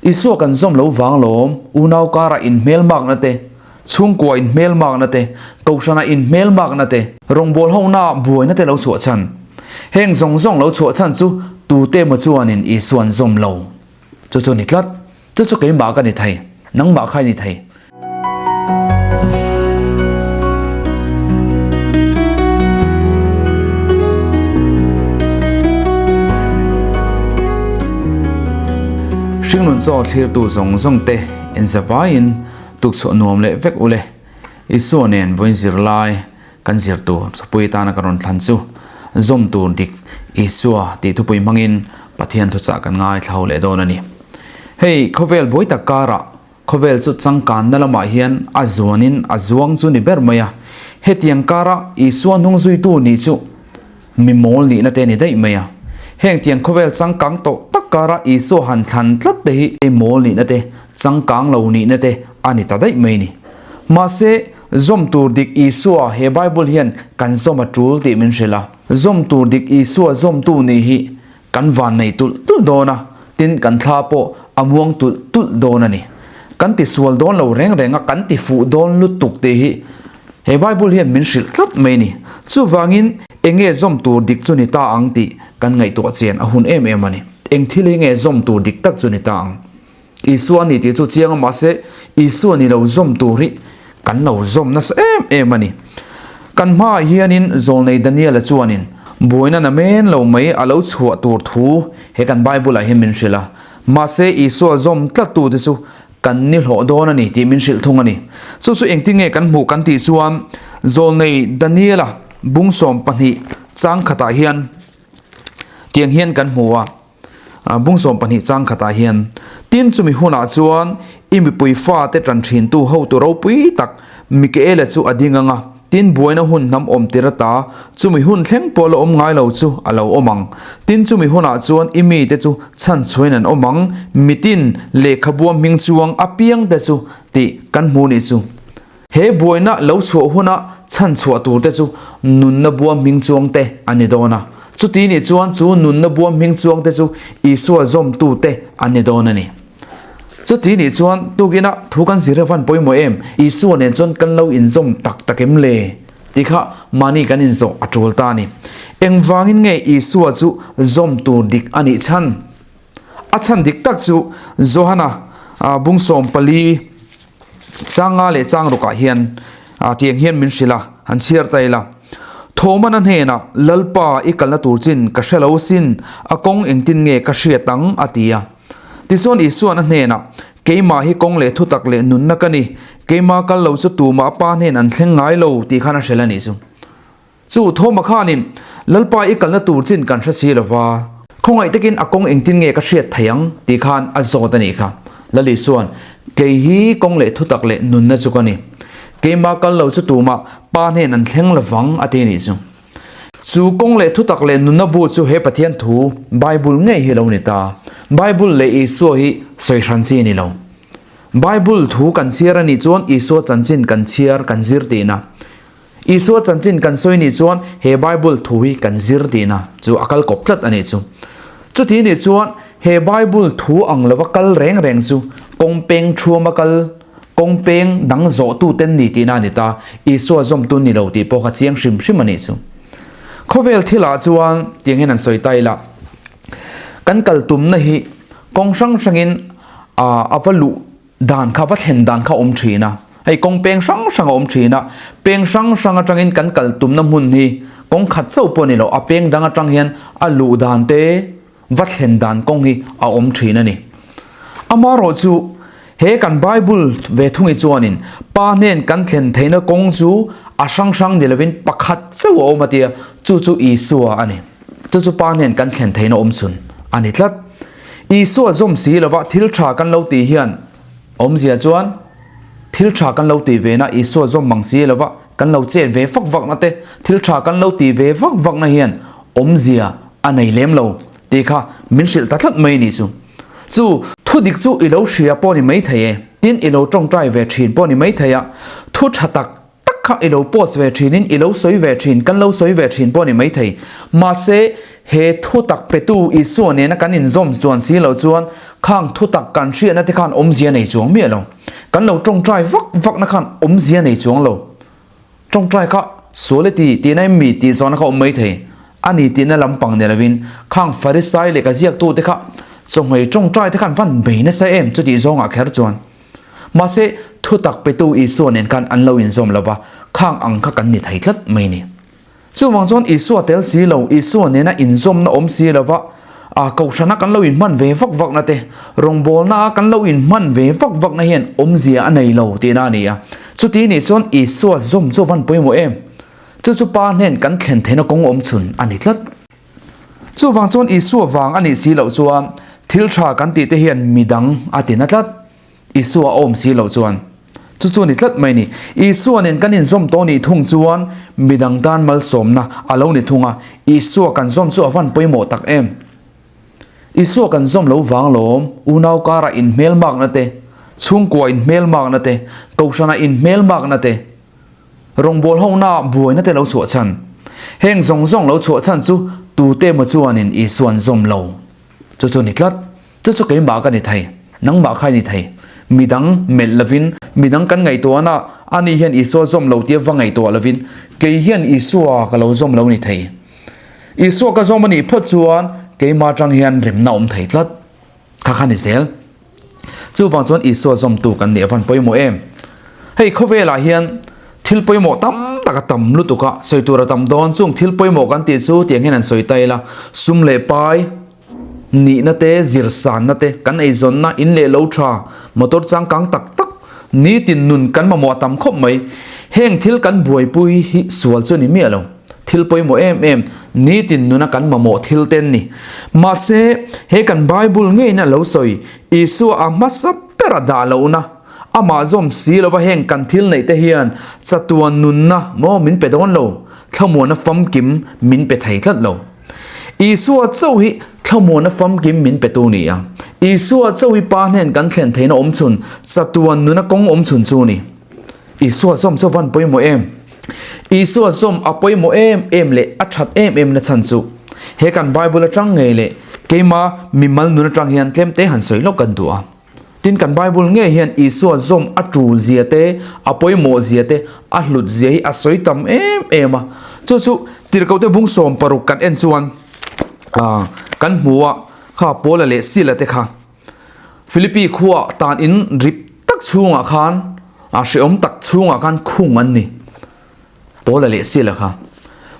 Isua kan zawm lo vang lawm, unau karah inhmelmakna te, chhungkua inhmelmakna te, kohhranah inhmelmakna te, rawngbâwl hona buaina te lo chhuah chhan. Heng zawng zawng lo chhuah chhan chu tute emaw chuanin Isua an zawm lo. Chu chu a ni tlat. Chu chu keimah ka ni thei, nangmah kha i ni thei. Hringnun chaw thlirtu zawng zawng te inzavaiin tukchhuah nuam leh vek ule. Isua nen vawiin zirlai kan zir tur thupui tana ka rawn thlan chu zawm tur dik Isua tih thupui hmangin Pathian thuchah kan ngaithla ho leh dawn a ni. Hei khawvel buai tak karah Khawvel chu changkanna lamah hian a zuanin a zuang chu ni ber mai a, hetiang kara Isua hnung zuitu nih chu mi mawl nihna te ni daih mai a. Heng tiang khawvel changkang tawh tak kara Isua han thlan tlat te hi mawl nihna te, changkang lo nihna te a ni ta daih mai ni. Mahse, zawm tur dik Isua he Bible hian kan zawm a tul tih min hrilh a. Zawm tur dik Isua zawmtu nih hi Kan van nei tulh tulh dawn a, tin kan thla pawh a muang tulh tulh dawn a ni. Kan ti sual dawn lo reng reng a, kan ti fuh dawn lutuk tih hi he Bible hian min hrilh tlat mai a ni. Chuvangin eng nge zawm tur dik chu ni ta ang tih kan ngaihtuah chian a hun em em a ni. Eng thil hi nge zawm tur dik tak chu ni ta ang? Isua a ni tih chu chiang a, mahse Isua ni lo zawm tur hi kan lo zawm nasa em em a ni. Kan hmaah hianin Zawlnei Daniela chuanin buaina na men lo mai a lo chhuah tur thu he kan Bible-ah hian min hrilh a, mahse Isua zawm tlattute chu kan ni hlawh dawn a ni tih min hrilh thung a ni. Chu chu engtin nge kan hmuh kan tih chuan Zawlnei Daniela bung 12 chang khatah hian tiang hian kan hmu a. Bung 12 chang khatah hian, Tin chumi hunah chuan i mipui fate tan thintu hotu ropui tak Mikaela chu a ding ang a, tin buaina hun hnam awm tir ata chumi hun thleng pawh la awm ngai lo chu a lo awm ang. Tin chumi hunah chuan i mite chu chhanchhuain an awm ang, mitin lehkhabua hming chuang apiangte chu tih kan hmu nih chu. He buaina lo chhuah huna chhanchhuah turte chu nunna bua hming chuangte a ni dawn a. Chuti nih chuan chu nunna bua hming chuangte chu Isua zawmtute an ni dawn a ni. Chuti nih chuan tukinah thu kan zir evan pawimawh em? Isua nen chuan kan lo inzawm tak tak em le? Tih kha mahni kan inzawh a tul ta a ni. Engvangin nge Isua chu zawm tur dik a nih chhan? A chhan dik tak chu Johana bung 14 changa leh chang rukah hian tiang hian min hrilh a, han chhiar ta ila. Thawmana hnenah, Lalpa i kalna tur chin ka hre lo sin, a kawng engtin nge ka hriat ang? a ti a. Tichuan Isuan a hnenah, Keimah hi kawng leh thutak leh nunna ka ni, keimah kal lo chu tumah pa hnen an thleng ngai lo tih khan a hrilh a nih chu. Chu Thawma khanin, Lalpa i kalna tur chin kan hre si lova, khawngaih takin a kawng engtin nge ka hriat thei ang? tih khan a zawt a nih kha. Lali chuan, Kei hi kawng leh thutak leh nunna chu ka ni. Keimah kal lo chu tumah Pa hnen an thleng lovang a ti a nih chu. Chu kawng leh thutak leh nunna bu chu he Pathian thu, Bible ngei hi lo ni ta. Bible leh Isua hi sawi hran chi a ni lo. Bible thu kan chhiar a nih chuan Isua chanchin kan chhiar kan zir tihna. Isua chanchin kan sawi nih chuan he Bible thu hi kan zir tihna chu a kal kawp tlat a nih chu. Chuti nih chuan he Bible thu ang lova kal reng reng chu kawng peng thuama kal, kawng peng dang zawhtu ten ni tihna a ni ta, Isua zawmtu ni lo tih pawh kha chiang hrim hrim a nih chu. Khawvel thilah chuan tiang hian an sawi ta ila, kan kal tumna hi kawng hrang hrangin a va luh Dan kha va thlen dan kha awm thin a, hei kawng peng hrang hrang a awm thin a, peng hrang hrang atangin kan kal tumna hmun hi kawng khat chauh pawh a ni lo, a peng dang atang hian a luh dan te va thlen dan kawng hi a awm thin a ni. Amaherawh chu he kan Bible ve thungi chuanin Pa hnen kan thlen theihna kawng chu a hrang hrang ni lovin pakhat chauh a awm a tia, chu chu Isua a ni. Chu chu Pa hnen kan thlen theihna awm chhun a ni tlat. Isua zawm si lova thil tha kan lo tih hian awmzia chuan thil tha kan lo tih ve na Isua zawm mang si lova kan lo chet ve vak vak na te thil tha kan lo tih ve vak vak na hian awmzia a nei lem lo tih kha min hrilh ta tlat mai ni chu. Chu thu dik chu i lo hria pawh ni mai thei e, tin i lo tawngtai ve thin pawh ni mai thei a, thu tha tak tak. kha i lo post ve thinin i lo sawi ve thin, kan lo sawi ve thin pawh a ni maithei. Mahse, he thutak petu Isua nena kan inzawm chuan si lo chuan khang thutak kan hriatna te khan awmzia nei chuang miah lo. Kan lo tawngtai vak vakna khan awmzia nei chuang lo. Tawngtai kha sual e ti tihna em mi tih zawhna kha awm maithei. A ni tihna lampang ni lovin khang Farisai lehkha ziaktute kha chawhmei tawngtai te khan van bei nasa em chutih zawngah kher chuan. Mahse, thutak petu Isua nen khan an lo inzawm lo va, khang ang kha kan ni thei tlat mai ni. Chuvang chuan Isua tel si lo, Isua nena inzawmna awm si lo va, a kohhrana kan lo inhman ve vak vakna te, rawngbawlna a kan lo inhman ve vak vakna hian awmzia a nei lo tihna a ni a. Chuti nih chuan Isua zawm chu a van pawimawh em? Chu chu Pa hnen kan thlen theihna kawng awm chhun a ni tlat. Chuvang chuan Isua vang a nih si loh chuan thil tha kan tih te hian midang a ti na tlat. Isua a awm si loh chuan chu chu a ni tlat mai ni. Isua nen kan inzawm tawh nih thung chuan midang tan malsawmna a lo ni thung a, Isua kan zawm chu a van pawimawh tak em? Isua kan zawm lo vang lawm, unau karah inhmelmakna te, chhungkua inhmelmakna te, kohhranah inhmelmakna te, Rawngbâwl hona buaina te lo chhuah chhan. Heng zawng zawng lo chhuah chhan chu tute emaw chuanin Isua an zawm lo. Chu chu ni tlat. Chu chu keimah ka ni thei. Nangmah kha i ni thei. Midang melh lovin, midang kan ngaihtuahna ani hian Isua zawm lo tia va ngaihtuah lovin, kei hian Isua ka lo zawm lo ni thei. Isua ka zawm a nih phawt chuan keimah atang hian remna awm thei tlat. Kha kha ni zel. Chuvang chuan Isua zawmtu kan nih avan pawimawh em? Hei khawvelah hian thil pawimawh tam tak a tam lutuk a, sawi tur a tam dawn. Chung thil pawimawh kan tih chu tiang hian an sawi ta ila, sum leh pai, nihna te, zirsanna te, kan eizawnna, in leh lo tha, motor changkang tak tak, nitin nun kan mamawh a tam khawp mai. Heng thil kan buaipui hi sual chu a ni miah lo. Thil pawimawh em em, nitin nuna kan mamawh thil te an ni. Mahse, he kan Bible ngeiin a lo sawi, Isua a hmasa ber a dah lohna, amah zawm si lova heng kan thil neih te hian chatuan nunna maw min pe dawn lo, thlamuana famkim min pe thei tlat lo. Isua chauh hi thlamuana famkim min pe tu ni a. Isua chauh hi Pa hnen kan thlen theihna awmchhun, chatuan nuna kawng awmchhun chu ni. Isua zawm chu van pawimawh em? Isua zawm a pawimawh em em leh a that em em na chhan chu he kan Bible atang ngei leh keima mimal nun atang hian tlem te han sawi lawk kan duh a. Tin kan Bible ngei hian Isua zawm a tul zia te, a pawimawh zia te, a hlut zia hi a sawi tam em em a. Chu chu Tirhkohte bung 16 kan en chuan kan hmu a, kha Paula leh Sila te kha Philippi khua tan in rip tak chhungah khan a hreawm tak chhungah khan khung an ni. Paula leh Sila kha.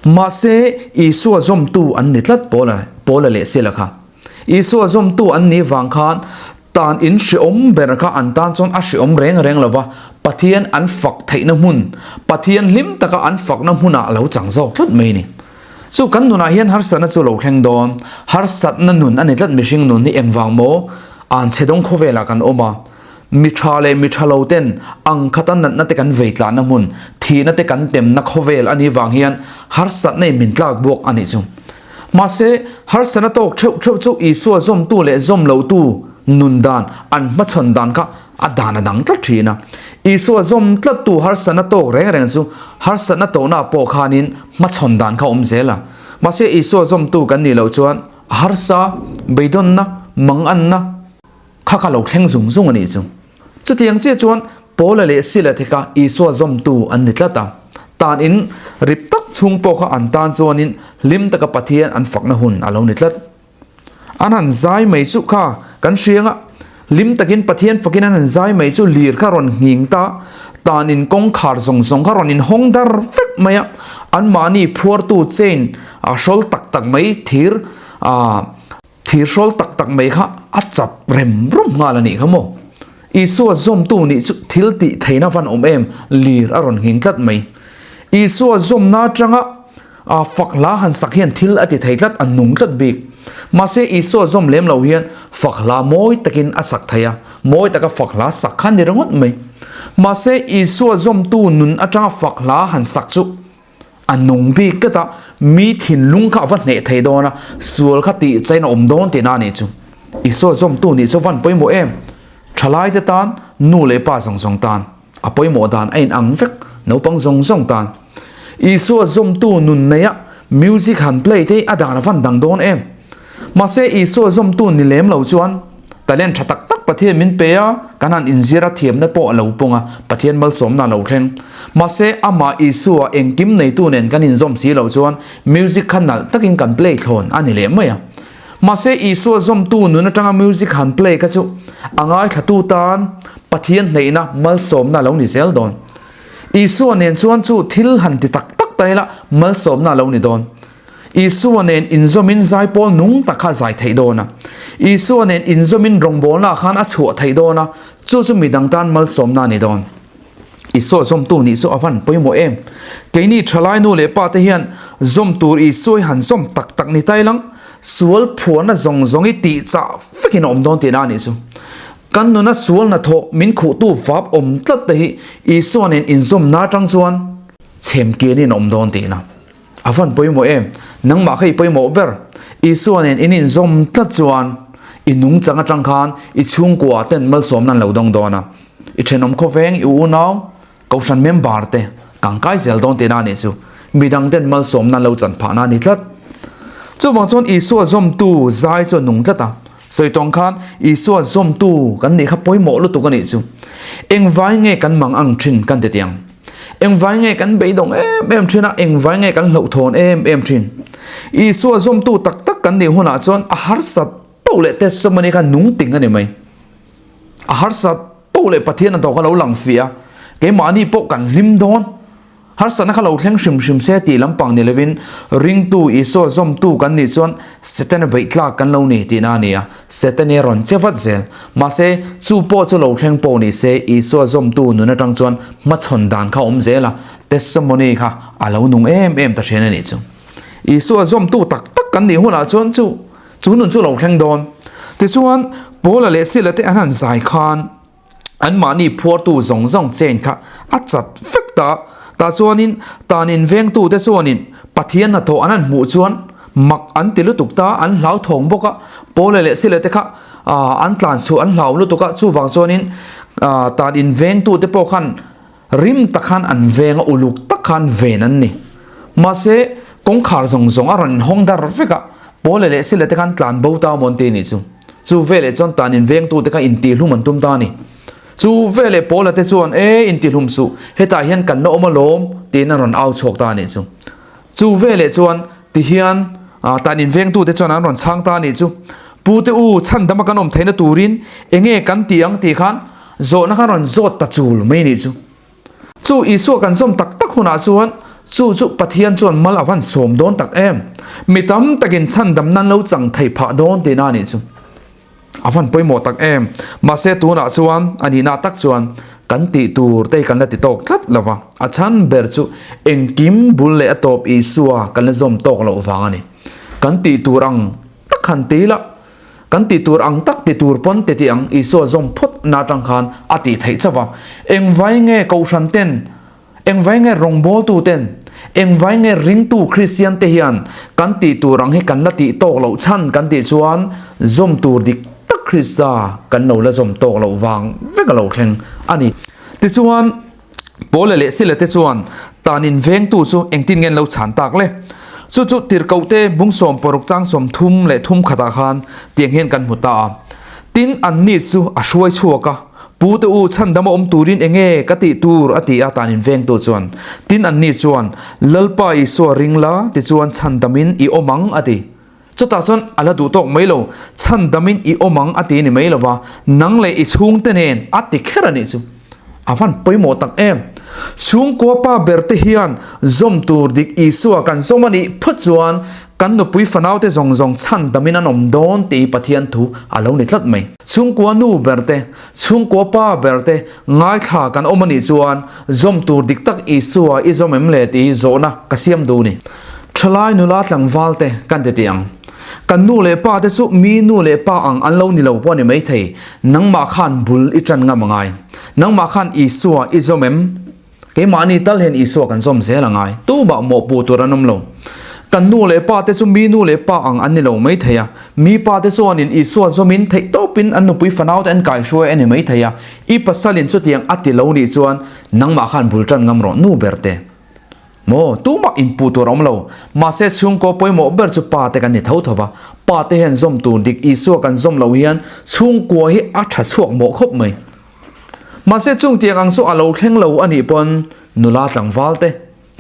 Mahse Isua zawmtu an ni tlat Paula Paula leh Sila kha. Isua zawmtu an ni vang khan tan in hreawm ber kha an tan chuan a hreawm reng reng lova Pathian an fak theihna hmun Pathian hlim taka an fakna hmunah a lo chang zawk tlat mai a ni. Chu kan nunah hian harsatna chu lo thleng dawn. Harsatna nun a ni tlat mihring nun hi engvang maw? An chhe dawng khawvelah kan awm a. Mi tha leh mi tha lo ten ang khata natna te kan vei tlahna hmun, thihna te kan temna khawvel a nih vang hian harsatna in min tlak buak a nih chu. Mahse, harsatna tawk theuh theuh chu Isua zawmtu leh zawm lotu nun dan, an hmachhawn dan kha A dan a dang tlat thin a. Isua zawm tlattu harsatna tawk reng reng chu harsatna tawhna pawh khanin hmachhawn dan kha awm zel a. Mahse Isua zawmtu kan nih loh chuan a harsa, beidawnna, manganna kha kha lo thleng zung zung a nih chu. Chutiang chiah chuan Paula leh Sila te kha Isua zawmtu an ni tlat a. Tan in rip tak chhung pawh kha an tan chuanin hlim taka Pathian an fakna hun a lo ni tlat. An han zai mai chu kha kan hriang a, hlim takin Pathian fakin an han zai mai chu lir kha rawn nghing ta, tan in kawngkhar zawng zawng kha rawn inhawng dar vek mai a, anmahni phuartu chain a hrawl tak tak mai thir ah thir hrawl tak tak mai kha a chat rem rum nghal a nih kha maw. Isua zawmtu nih chu thil tih theihna van awm em lir a rawn nghing tlat mai. Isua zawmna atanga A fak hla han sak hian thil a ti thei tlat, a nung tlat bik. Mahse Isua zawm lem lo hian fak hla mawi takin a sak thei a, mawi taka fak hla sak kha ni ringawt mai. Mahse Isua zawmtu nun atanga fak hla han sak chu a nung bik tlat a, mi thinlung kha a va hneh thei dawn a, sual kha tih chain a awm dawn tihna a nih chu. Isua zawmtu nih chu van pawimawh em? Thalaite tan, nu leh pa zawng zawng tan a pawimawh dan a inang vek. Naupang zawng zawng tan. Isua zawmtu nun neia music han play te hi a dan a van dang dawn em. Mahse Isua zawmtu ni lem lo chuan talent tha tak tak Pathian min pe a, kan han inzir a thiamna pawh a lo pawng a, Pathian malsawmna a lo thleng. Mahse amah Isua engkim neitu nen kan inzawm si lo chuan music kha nalh takin kan play thlawn a ni leh mai a. Mahse Isua zawmtu nun atanga music han play kha chu a ngaithlatu tan Pathian hneihna malsawmna a lo ni zel dawn. Isua nen chuan chu thil han ti tak tak ta ila malsawmna a lo ni dawn. Isua nen inzawmin zaipawl nung tak kha a zai theih dawn a. Isua nen inzawmin rawngbawlna khan a chhuah theih dawn a, chu chu midang tan malsawmna a ni dawn. Isua zawmtu nih chu a van pawimawh em? Keini thalai nu leh pa te hian zawm tur Isua hi han zawm tak tak ni tai lang, sual phuarna zawng zawng hi tih chah vekin a awm dawn tihna a nih chu. Kan nuna sual hnathawh min khuhtu vap awm tlat te hi Isua nen inzawmna atang chuan chhem kianin a awm dawn tihna. A van pawimawh em? Nangmah kha i pawimawh ber. Isua nen in inzawm tlat chuan i nungchang atang khan i chhungkua ten malsawmna an lo dawng dawn a. I thenawm khawveng, i unau, kohhran member te kang kai zel dawn tihna a nih chu. Midang ten malsawmna an lo chan phahna a ni tlat. Chuvang chuan Isua zawmtu zai chu a nung tlat a. Sawi tawng khan Isua zawmtu kan nih kha pawimawh lutuk a nih chu. Engvai nge kan mang ang thin kan ti tiang. Engvai nge kan beidawng em em thin a, engvai nge kan hlauhthawn em em thin. Isua zawmtu tak tak kan nih hunah chuan a harsat poh leh testimony kha nung ting a ni mai. A harsat poh leh Pathian a tawk a lo lang fih a, keimahni pawh kan hlim dawn. Harsatna kha lo thleng hrim hrim se tih lampang ni lovin ringtu Isua zawmtu kan nih chuan Setana beih tlak kan lo ni tihna a ni a, Setani a rawn che vat zel. Mahse, chu pawh chu lo thleng pawh ni se Isua zawmtu nun atang chuan hmachhawn dan kha a awm zel a, testimony kha a lo nung em em ta thin a nih chu. Isua zawmtu tak tak kan nih hunah chuan chu chu nun chu lo thleng dawn. Tichuan, Paula leh Sila te an han zai khan, Anmahni phuartu zawng zawng chain kha a chat vek ta. Tah chuanin tan invengtute chuanin Pathian hnathawh an han hmuh chuan mak an ti lutuk ta, an hlauthawng bawk a. Paula leh Sila te kha an tlan chhuah an hlau lutuk a, chuvang chuanin tan invengtute pawh khan Rim tak khan an veng a, uluk tak khan ven an ni. Mahse, kawngkhar zawng zawng a rawn inhawng dar vek a, Pawle leh Sile te khan tlan bo ta mawn te nih chu. Chu veleh chuan tan invengtu te kha intihlum an tum ta a ni. Chu veleh Pawla te chuan, E, intihlum suh, hetah hian kan la awm alawm, tiin an rawn au chhuak ta a nih chu. Chu veleh chuan tihian tan invengtu te chuan an rawn chhang ta a nih chu. Pu te u, chhandama kan awm theihna turin enge kan ti ang tih khan Zawhna kha rawn zawt ta chul mai nih chu. Chu Isua kan zawm tak tak hunah chuan chu chu Pathian chuan mal a van sawm dawn tak em? Mi tam takin chhandam nan lo chang thei phah dawn tihna a nih chu. A van pawimawh tak em? Mahse tunah chuan a nihna tak chuan kan tih tur te hi kan la ti tawk tlat lo va. A chhan ber chu engkim bul leh a tawp Isua kan la zawm tawk loh vang a ni. Kan tih tur ang tak han ti ila. Kan ti tur ang tak ti tur pawn ti tih ang Isua zawm phawt na atang khan a tih theih chauh a. Engvai nge Kohhran ten, engvai nge rawngbawltu ten, engvai nge ringtu Kristian te hian kan tih tur ang hi kan la tih tawk loh chhan kan tih chuan zawm tur dik tak Krista kan lo la zawm tawk loh vang vek a lo thleng a ni. Tichuan. Paula leh Sila te chuan tan invengtu chu engtin nge an lo chhan tak le? Chu chu Tirhkohte bungsawm paruk chang 30 leh thum khatah khan tiang hian kan hmu ta a. Tin, anni chu a hruai chhuak a, Pu te u, chhandama awm turin enge ka tih tur? a ti a, tan invengtu chuan. Tin, anni chuan, Lalpa Isua ring la, tichuan chhandamin i awm ang, a ti. Chutah chuan a la duh tawk mai lo, chhandamin i awm ang a ti ni mai lo va, nang leh i chhungte nen a ti kher a nih chu. A van pawimawh tak em! Chhungkua pa ber te hian zawm tur dik Isua kan zawm a nih phawt chuan kan nupui fanaute zawng zawng chhandamin an awm dawn tih Pathian thu a lo ni tlat mai. Chhungkua nu ber te, chhungkua pa ber te ngaithla kan awm a nih chuan zawm tur dik tak Isua i zawm em le tih zawhna ka siam duh ni. Thalai nula tlangval te kan ti tih ang. Kan nu leh pa te chu mi nu leh pa ang an lo ni lo pawh a ni maithei. Nangmah khan bul i tan ngam a ngai. Nangmah khan Isua i zawm em? Keimahni tal hian Isua kan zawm zel a ngai. Tumah mawhpuh tur an awm lo. Kan nu leh pa te chu mi nu leh pa ang an ni lo mai thei a, mi pa te chuanin Isua zawmin theihtawpin an nupui fanau te an kaihruai a ni mai thei a, i pasalin chutiang a ti lo nih chuan nangmah khan bul tan ngam rawh nu ber te. Maw, tumah inpuh tur a awm lo. Mahse chhungkaw pawimawh ber chu pa te kan ni tho tho va, pa te hian zawm tur dik Isua kan zawm loh hian chhungkua hi a tha chhuak mawh khawp mai. Mahse chungtiang ang chu a lo thleng lo a nih pawn nula tlangval te,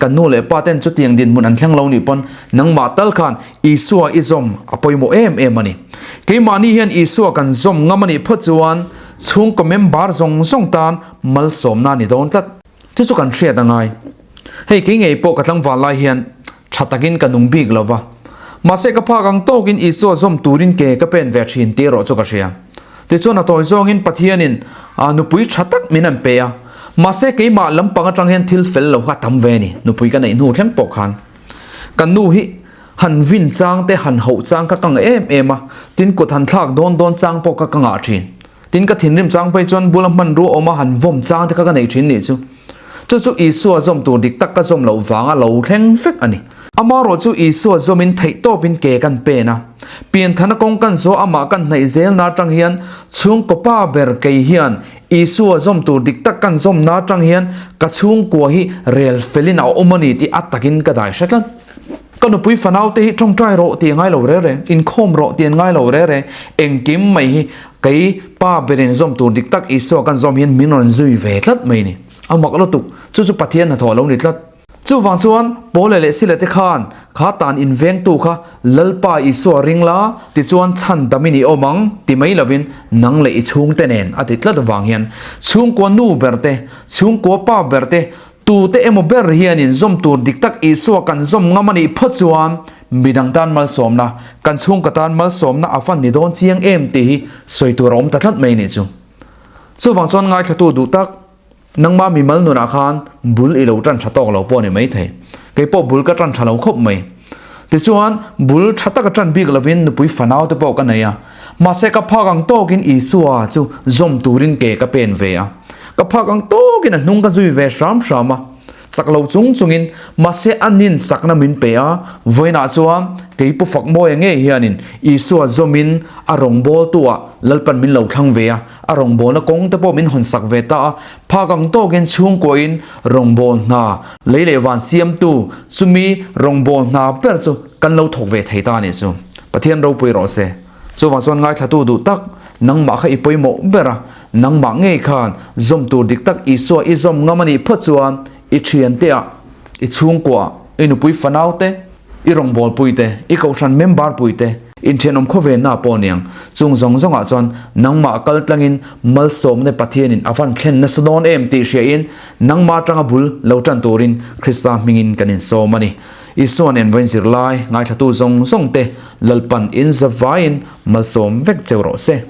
Kan nu leh pa ten chutiang dinhmun an thleng lo nih pawn nangmah tal khan Isua i zawm a pawimawh em em a ni. Keimahni hian Isua kan zawm ngam a nih phawt chuan chhungkaw member zawng zawng tan malsawmna a ni dawn tlat. Chu chu kan hriat a ngai. Hei kei ngei pawh ka tlangval lai hian tha takin ka nung bik lo va. Mahse ka phak ang tawkin Isua zawm turin ke ka pen ve thin tih erawh chu ka hria. Tichuan a tawi zawngin Pathianin nupui tha tak min an pe a, mahse keimah lampang atang hian thil fel lo kha a tam ve a ni, nupui ka neih hnu thleng pawh khan. Kan nu hi han vin chang te han hauh chang kha ka ngah em em a, tin kut han thlak dawn dawn chang pawh kha ka ngah thin. Tin ka thinrim chang phei chuan bula hmanrua awma han vawm chang te kha ka nei thin nih chu. Chu chu Isua zawm tur dik tak ka zawm loh vanga lo thleng vek a ni. Amaherawh chu Isua zawmin theihtawpin ke kan pen a. Pianthana kawng kan zawh amah kan hnaih zelna atang hian chhungkaw pa ber kei hian Isua zawm tur dik tak kan zawmna atang hian ka chhungkua hi rel felin a awm a ni tih a takin ka dai hre tlat. Ka nupui fanau te hi tawngtai rawh tih a ngai lo reng reng, inkhawm rawh tih an ngai lo reng reng, engkim mai hi kei pa berin zawm tur dik tak Isua kan zawm hian min rawn zui ve tlat mai ni. A mak lutuk, chu chu Pathian hnathawh a lo ni tlat. Chuvang chuan Paula leh Sila te khan kha tan invengtu kha Lalpa Isua ring la, tichuan chhan damin i awm ang ti mai lovin nang leh i chhungte nen a ti tlat avang hian chhungkua nu ber te, chhungkua pa ber te, tute emaw ber hianin zawm tur dik tak Isua kan zawm ngam a nih phawt chuan midang tan malsawmna, kan chhungkaw tan malsawmna a van ni dawn chiang em tih hi sawi tur a awm ta tlat mai nih chu. Chuvang chuan ngaithlatu duh tak. Nangmah mimal nunah khan bul i lo tan tha tawk lo pawh a ni maithei. Kei pawh bul ka tan tha lo khawp mai. Tichuan, bul tha taka tan bik lovin nupui fanau te pawh ka nei a. Mahse ka phak ang tawkin Isua chu zawm turin ke ka pen ve a. Ka phak ang tawkin a hnung ka zui ve hram hram a. Chak lo chung chungin mahse a nin chakna min pe a. Vawiinah chuan kei Pu Fakmawia ngei hianin Isua zawmin a rawngbawltuah Lalpan min lo thlang ve a. A rawngbawlna kawng te pawh min hawn sak ve ta a, phak ang tawkin chhungkuahin rawngbâwl hna lei leh van siamtu chumi rawngbâwl hna ber chu kan lo thawk ve thei ta a nih chu. Pathian ropui rawh se. Chuvang chuan ngaithlatu duh tak, nangmah kha i pawimawh ber a, nangmah ngei khan zawm tur dik tak Isua i zawm ngam a nih phawt chuan i thianteah, i chhungkuaah, i nupui fanaute, I rawngbawlpui te, i kohhran member pui te, inthenawm khawvenna pawh aniang, chung zawng zawngah chuan nangmah kal tlangin malsawmna Pathianin a van thlen nasa dawn em tih hriain nangmah atanga bul lo tan turin Krista hmingin kan insawm a ni. Isua nen vawiin zirlai ngaithlatu zawng zawng te Lalpan in zavaiin malsawm vek cheu rawh se.